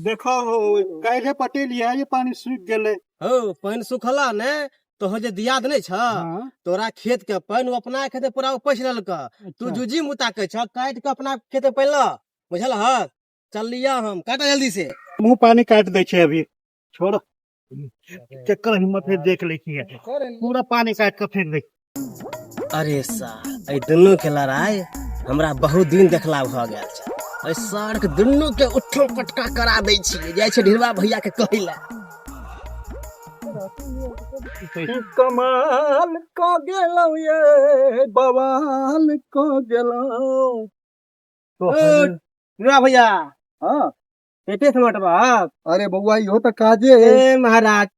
देखो हो काल्हे पटेलियै ये पानी सूखि गेलै। हौ, पानि सुखला ने तो हो जे दियाद नहीं छ। हाँ। तोरा खेत के पानि ओ अपना खेत में पूरा उपैस लेलक। तू अच्छा। जूजी मुता के छ, काटि के अपना खेत में पानि ल, बुझल हक? चल लिया हम काटा जल्दी से। मुँह पानी काटि दै छै अभी, छोड़, केकर हिम्मत है देख लै छियै, पूरा पानी काटि कऽ फेंक दै। अरे सार, एहि दुनू के लड़ाई हमरा बहुत दिन देखला भऽ गेल छै। एहि सार के दुनू के उठो पटका करा दै छियै। जाइ छै ढिरवा भैया के कहै लए। कमाल कऽ गेलौं ये, बवाल कऽ गेलौं। ओ, ढिरवा भैया। हाँ। पेटे से मोटबा। अरे बउआ, इहो तऽ काजे है। ए महाराज,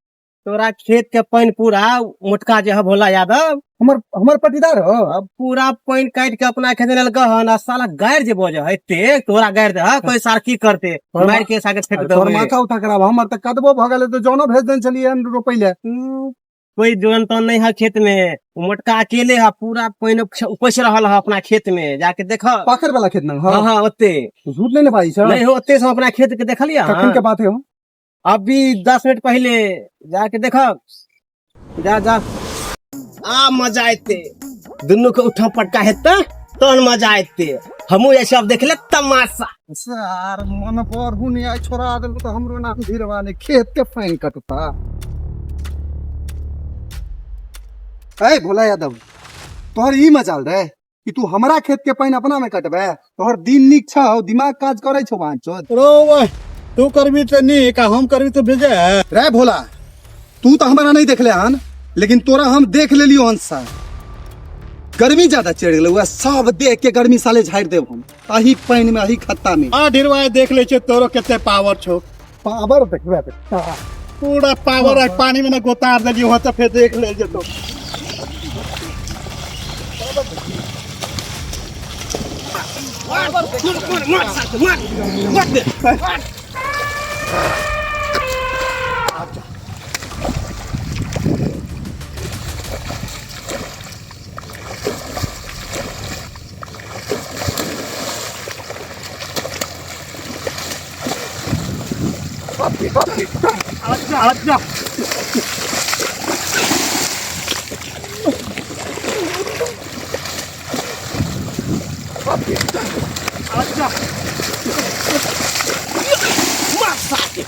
तोरा खेत के पानि पूरा मोटका जे है भोला यादव, हमर हमर पटीदार हो। अब पूरा पानि काटि के अपना खेत लेलक हन। आ साला गारि जे बजे है एते, तोरा गारि दे कोई सार की करते, मारि के साके फेंक तोहर देबै। माथा उठा खराब, हमर तऽ कदबो भऽ गेलै तऽ जनो भेज देने छलियै हन रोपै लए। कोई जोन तोन नहीं है खेत में, वो मोटका अकेले है, पूरा पानि उपैस रहल है अपना खेत में, जाके देख। पाखर वाला खेत में? हाँ हाँ, ओते। झूठ नहीं ने भाई सर? नहीं हो, ओते से हम अपना खेत के देखलिए। कखन के बात है हो? अभी 10 मिनट पहले जाके देख, जा जा। आ मजा एते, दुनू के उठा पटका हेतै तहन मजा एते। हमहूँ जाइ छी अब देख ले तमाशा। सर मन पर हुन आइ छोड़ा देलको तऽ हमरो नाम धीरवा ने। खेत के पानि कटता। ए भोला यादव, तोहर ई मजाल रे कि तू हमरा खेत के पानि अपना में कटबे? तोहर दिन नीक छौ, दिमाग काज करै छौ बाँचो। रो वह, तू करबी तऽ नीक आ हम करबी तऽ भेजे। रे भोला, तू तो हमारा नहीं देखले हन, लेकिन तोरा हम देख लेलियो हन। सर गर्मी ज्यादा चढ़ गेलै, वह सब देख के गर्मी साले झाड़ि देब हम अही पानि में, अही खत्ता में। आ ढिरवा, देख लै छियै तोरो कते पावर छौ। पावर देखबे बेटा। पूरा पावर आ पानी में ना गोतार देलियो हो तऽ फेर देख ले जेतो। मार मार मार सार मार मार दे। अच्छा अच्छा। अच्छा। मार सार के।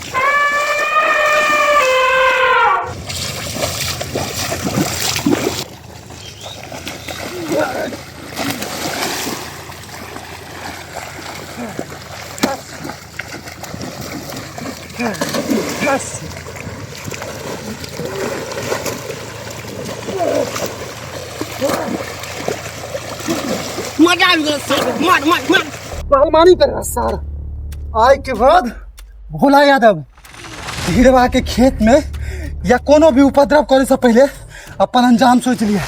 मजा आबि गेल सार के। मार मार मार। पहलवानी कर सार। आय के बाद भोला यादव ढीरवा के खेत में या कोनो भी उपद्रव करे से पहले अपन अंजाम सोच लिया।